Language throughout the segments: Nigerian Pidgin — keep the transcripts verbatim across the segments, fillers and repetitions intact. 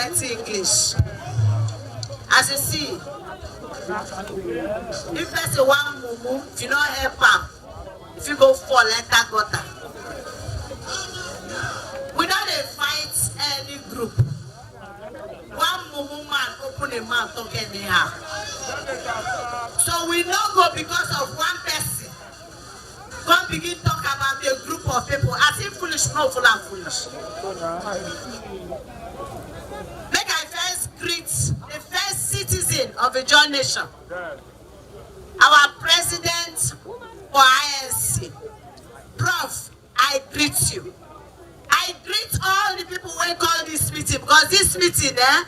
Plenty English. As you see, if person wan mumu, if you no help am, if you go fall enter gutter. We no dey fight any group. One mumu man open a mouth talk anyhow. So we no go because of one person come begin talk about a group of people as if foolish, no fool and foolish. Make I first greet the first citizen of Ijaw Nation, our president for I N C, Prof. I greet you. I greet all the people wey call this meeting, because this meeting, eh,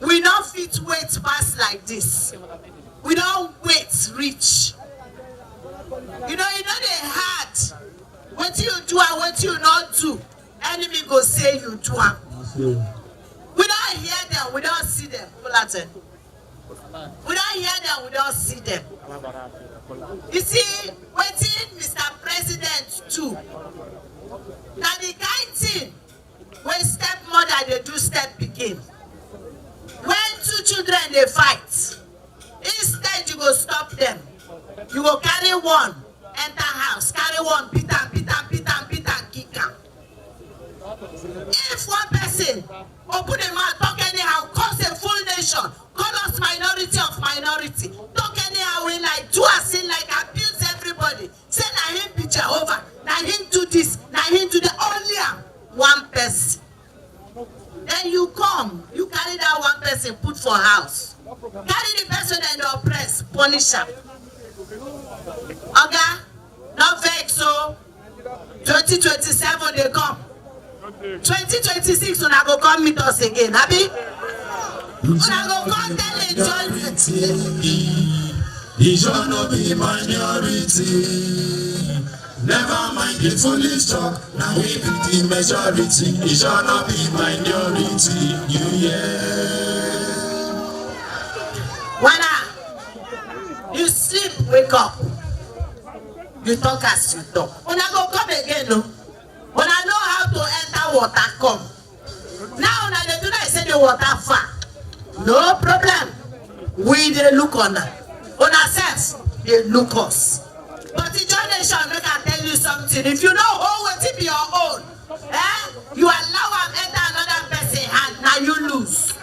we no fit wait pass like this. We don wait reach. You know, e no dey hard. Wetin you do and wetin you no do, enemy go say you do am. We don hear them, we don see them. Bulletin. We don hear them, we don see them. You see, wetin Mister President do, na the kind thing wey stepmother dey do step pikin. When two children dey fight, instead you go stop them, you go carry one enter house, carry one beat am, beat am, beat am, beat am, kick am. If one person open a mouth, talk anyhow, cause a full nation, call us minority of minority, talk anyhow, we like, do as he like, abuse everybody, say na him be Jehovah, na him do this, na him do the only am, one person. Then you come, you carry that one person put for house, carry the person dem dey oppress, punish am. Oga, no vex o. Twenty twenty-seven dey come. Twenty twenty-six, una go come meet us again, abi? Una go come tell enjoyment. Ijaw no be minority. Never mind the foolish talk. Na we be the majority. Ijaw no be minority. You hear? Wana, you sleep, wake up. You talk as you talk. Una go come again, no? Una know how to enter water, come. Now una dey do like say the water far. No problem. We dey look una. Una sef dey look us. But Ijaw Nation, make I tell you something. If you no hold wetin be your own, eh, you allow am enter another person hand, na you lose.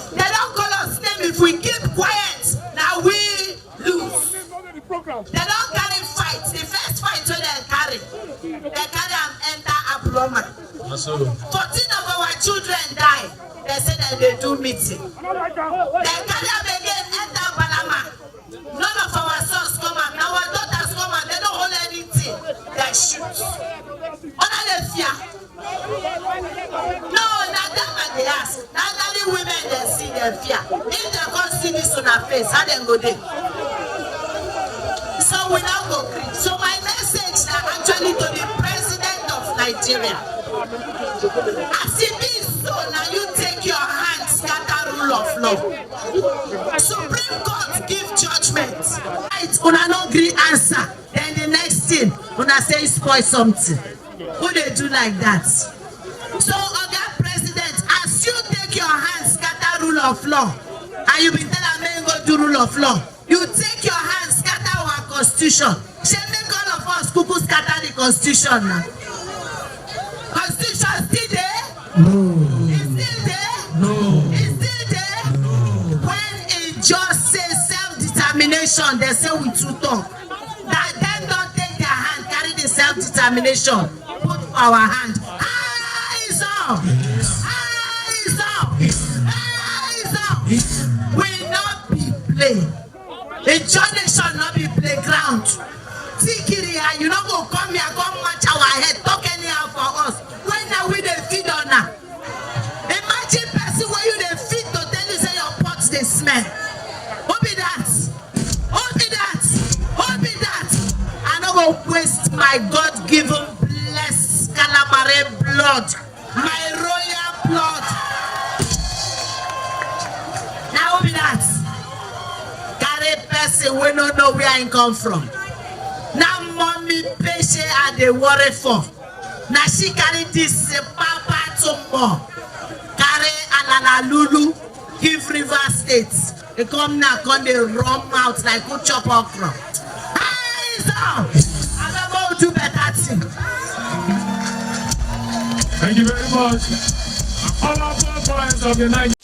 Dem don call us name. If we keep quiet, na we lose. Dem don carry fight. The first fight wey dem carry, dem carry am enter Abroma. Fourteen of our children die. Dem say dem dey do meeting. Dem carry am again enter Balama. None of our sons come out. Na our daughters come out. Dem no hold anything. Dem shoot. Una dey fear? No, na dem I dey ask. Na elderly women dem see, dem fear. If dem come see this una face, how dem go dey? So we no go gree. So my message na actually to the president of Nigeria. As e be so, na you take your hand scatter rule of law. Supreme Court give judgment. Right, una no gree answer. Then the next thing, una say e spoil something. Who dey do like that? So, Oga President, as you take your hand scatter rule of law, and you bin tell am make e go do rule of law, you take your hand scatter our constitution. Shey make all of us kuku scatter the constitution na? Constitution still dey? No. E still dey? No. E still dey? No. When e just say self-determination, dem say we too talk. That dem don take their hand, carry the self-determination, put for our hand. Eyes up! Eyes up! Eyes up! We no be play. Ijaw Nation no be playground. Tikiri, and you no go come here, come match our head, talk anyhow for us. When na we dey feed una? Imagine person wey you dey feed to tell you say your pot dey smell. Who be that? Who be that? Who be that? I no go waste my God-given blessed Kalabare blood, my royal blood. Na who be that? Carry person wey no know where im come from. Na Mommy Peshe I dey worry for. Na she carry this, eh, papa to more. Carry Alalalulu give Rivers State. They come now, come dey run mouth like who chop okra. Eyes up! Abeg, go do better thing. Thank you very much. All our four boys of the night.